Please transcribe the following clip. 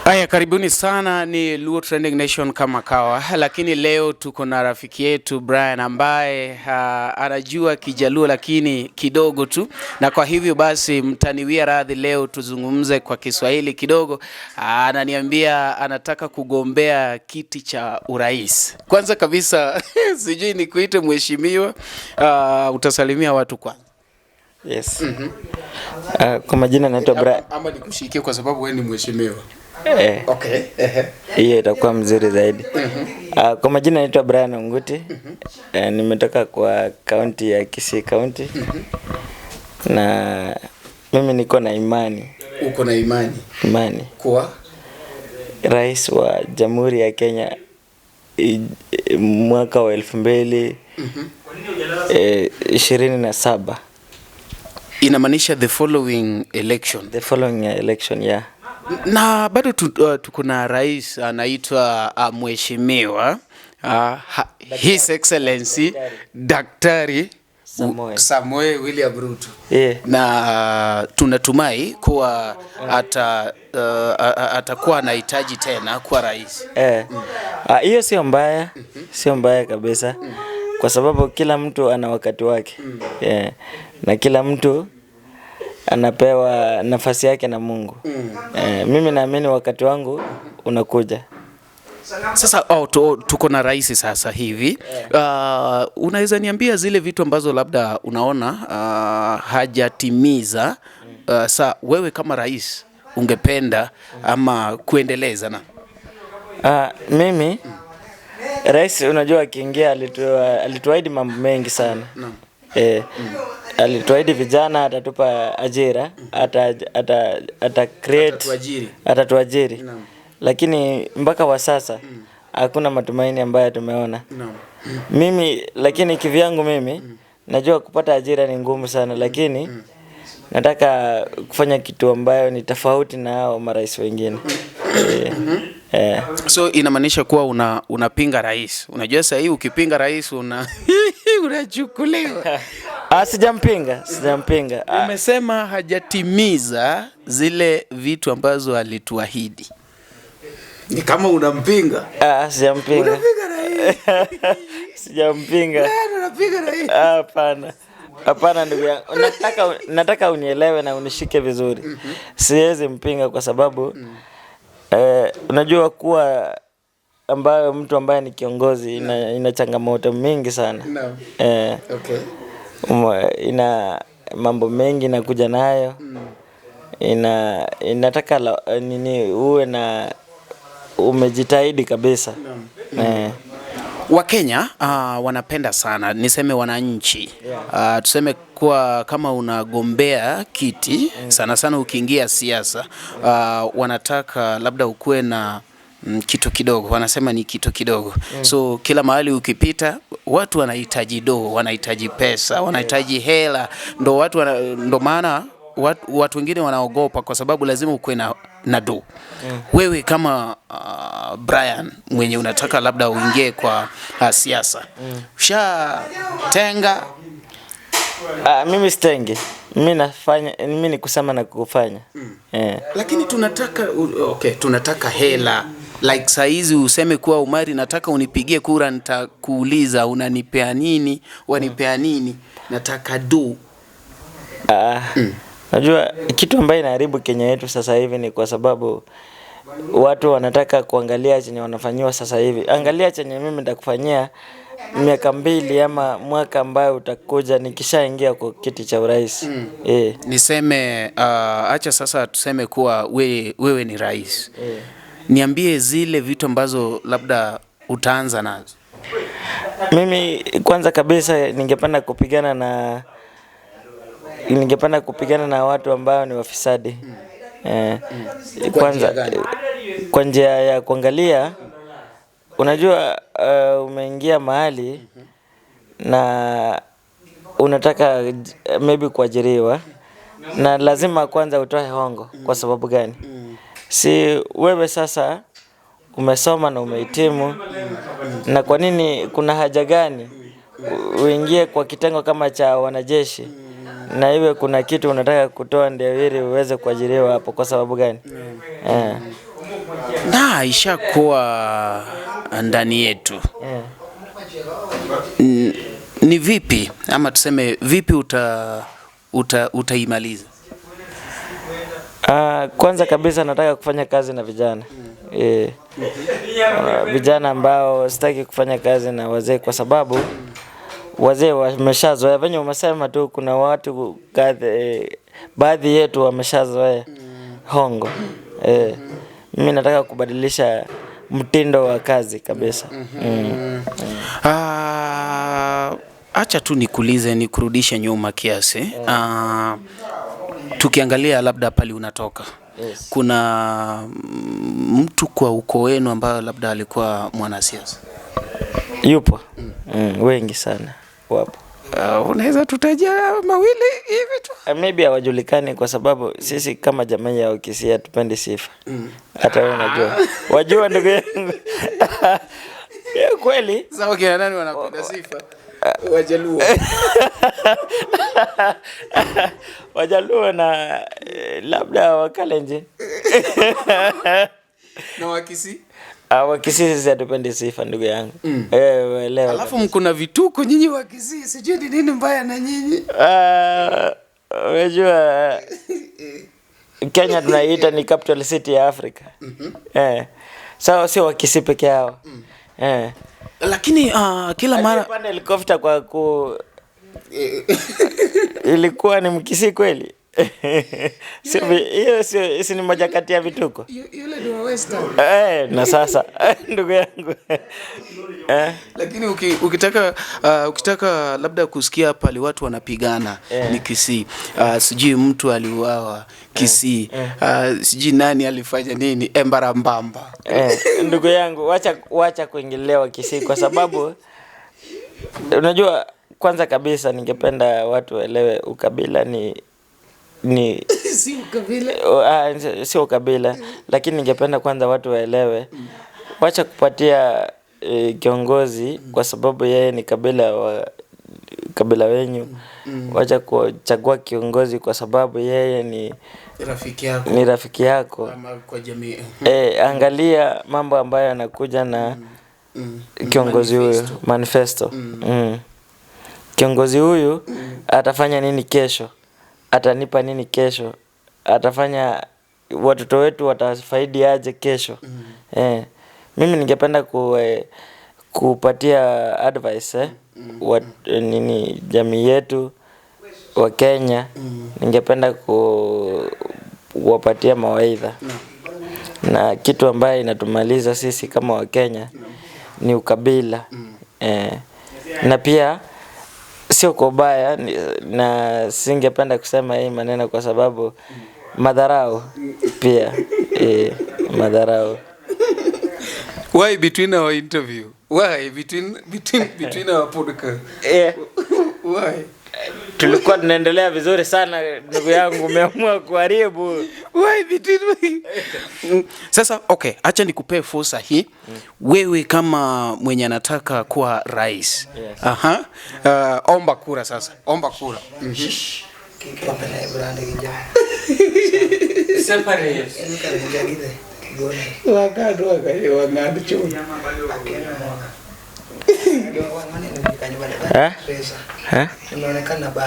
Haya, karibuni sana, ni Luo Trending Nation kama kawa, lakini leo tuko na rafiki yetu Brian ambaye anajua Kijaluo lakini kidogo tu, na kwa hivyo basi mtaniwia radhi leo tuzungumze kwa Kiswahili kidogo. Ananiambia anataka kugombea kiti cha urais. Kwanza kabisa sijui nikuite mheshimiwa, utasalimia watu kwanza. Yes. Kwa majina naitwa Brian. Ama nikushikie kwa sababu wewe ni mheshimiwa. Eh, Okay. Ehe. hiyo itakuwa mzuri zaidi. Kwa majina naitwa Brian Onguti. Nimetoka kwa kaunti ya Kisii County. Na mimi niko na imani Uko na imani imani kwa rais wa Jamhuri ya Kenya mwaka wa 2027. Inamaanisha the following election. The following election, yeah. Na bado tuko na rais anaitwa mheshimiwa His Excellency Daktari Samoei. Samoei William Ruto. Yeah. Na tunatumai kuwa atakuwa anahitaji tena kuwa rais. Eh, hiyo sio mbaya, sio mbaya kabisa, kwa sababu kila mtu ana wakati wake. Eh, na kila mtu anapewa nafasi yake na Mungu. Eh, mimi naamini wakati wangu unakuja. Sasa tuko na rais sasa hivi. Unaweza niambia zile vitu ambazo labda unaona hajatimiza, sa wewe kama rais ungependa ama kuendeleza na? Mimi rais, unajua akiingia alituahidi mambo mengi sana. Eh, alituahidi vijana atatupa ajira, ata create, Atatuajiri. atatuajiri. Lakini mpaka wa sasa hakuna matumaini ambayo tumeona. Mimi lakini kivyangu mimi najua kupata ajira ni ngumu sana, lakini nataka kufanya kitu ambayo ni tofauti na hao marais wengine. So inamaanisha kuwa unapinga rais. Unajua sasa hii ukipinga rais unachukuliwa. Sijampinga, sijampinga. Umesema hajatimiza zile vitu ambazo alituahidi. Ni kama unampinga. Sijampinga. Unampinga rais. Sijampinga. Nani unapiga rais? Hapana. Hapana ndugu yangu. Nataka unielewe na unishike vizuri. Siwezi mpinga kwa sababu unajua kuwa ambayo mtu ambaye ni kiongozi ina changamoto mingi sana. Ina mambo mengi inakuja nayo. Inataka nini uwe na umejitahidi kabisa. Wakenya wanapenda sana, niseme wananchi. Tuseme kuwa kama unagombea kiti, sana sana ukiingia siasa, wanataka labda ukuwe na kitu kidogo, wanasema ni kitu kidogo. So kila mahali ukipita watu wanahitaji do, wanahitaji pesa, wanahitaji hela, ndo watu ndo maana watu wengine wanaogopa kwa sababu lazima ukuwe na do. Wewe kama Brian mwenye unataka labda uingie kwa siasa, ushatenga? Mimi sitengi. Mimi nafanya, mimi ni kusema na kufanya. Lakini tunataka hela. Like saizi useme kuwa Umari nataka unipigie kura, nitakuuliza unanipea nini, wanipea nini, nataka do. Najua kitu ambayo inaharibu Kenya yetu sasa hivi ni kwa sababu watu wanataka kuangalia chenye wanafanyiwa sasa hivi. Angalia chenye mimi nitakufanyia miaka 2 ama mwaka ambayo utakuja nikishaingia kwa kiti cha urais. Niseme, acha sasa tuseme kuwa wewe ni rais. Niambie zile vitu ambazo labda utaanza nazo. Mimi kwanza kabisa ningependa kupigana na watu ambao ni wafisadi. Kwa njia gani? Kwa njia ya kuangalia, unajua, umeingia mahali na unataka maybe kuajiriwa na lazima kwanza utoe hongo. Kwa sababu gani? Si wewe sasa Umesoma na umehitimu, na kwa nini, kuna haja gani uingie kwa kitengo kama cha wanajeshi na iwe kuna kitu unataka kutoa ndio ili uweze kuajiriwa hapo? Kwa sababu gani? Eh. Na ishakuwa ndani yetu. Ni vipi ama tuseme vipi utaimaliza? Kwanza kabisa nataka kufanya kazi na vijana. Vijana ambao sitaki kufanya kazi na wazee kwa sababu wazee wameshazoea. Venye umesema tu kuna watu baadhi yetu wameshazoea hongo. Mimi nataka kubadilisha mtindo wa kazi kabisa. Acha tu nikuulize, nikurudishe nyuma kiasi. Tukiangalia labda pale unatoka. Yes. Kuna mtu kwa ukoo wenu ambaye labda alikuwa mwanasiasa? Yupo. Wengi sana wapo. Unaweza tutajia mawili hivi tu? Maybe hawajulikani kwa sababu sisi kama jamii ya Wakisii hatupendi sifa. Hata wewe unajua. Wajua ndugu yangu. Ya, kweli. Sasa kina nani wanapenda sifa? Wajaluo. Wajaluo na labda Wakalenjin. Na Wakisii? Wakisii sisi hatupendi sifa ndugu yangu. Elewa. Alafu mko na vituko nyinyi Wakisii, sijui ni nini mbaya na nyinyi. Unajua Kenya tunaiita ni capital city ya Africa. Sawa, sio Wakisii peke yao. Lakini kila mara alipanda helikopta kwa ku ilikuwa ni Mkisii kweli? Sio, hiyo sio, si ni moja kati ya vituko. Yule ni wa Western. Na sasa ndugu yangu. Lakini ukitaka labda kusikia pale watu wanapigana ni Kisii. Sijui mtu aliuawa Kisii. Sijui nani alifanya nini Embarambamba. Ndugu yangu, wacha kuingilia Wakisii kwa sababu unajua, kwanza kabisa ningependa watu waelewe ukabila ni si ukabila. Sio ukabila, lakini ningependa kwanza watu waelewe, wacha kupatia kiongozi kwa sababu yeye ni kabila wenyu. Wacha kuchagua kiongozi kwa sababu yeye ni rafiki yako. Ni rafiki yako. Ama kwa jamii. Angalia mambo ambayo yanakuja na kiongozi huyu, manifesto. Kiongozi huyu atafanya nini kesho? Atanipa nini kesho? Atafanya watoto wetu watafaidi aje kesho? Mimi ningependa kupatia advice nini jamii yetu wa Kenya. Ningependa kuwapatia mawaidha. Na kitu ambaye inatumaliza sisi kama wa Kenya ni ukabila. Na pia sio kwa ubaya, na singependa kusema hii maneno kwa sababu madharau pia. Madharau. Why between our interview? Why between our podcast? Why? Tulikuwa tunaendelea vizuri sana ndugu yangu, umeamua kuharibu. Why between? Sasa okay, acha nikupee fursa hii. Wewe kama mwenye anataka kuwa rais. Yes. Aha. Omba kura sasa. Omba kura. Eh? Eh?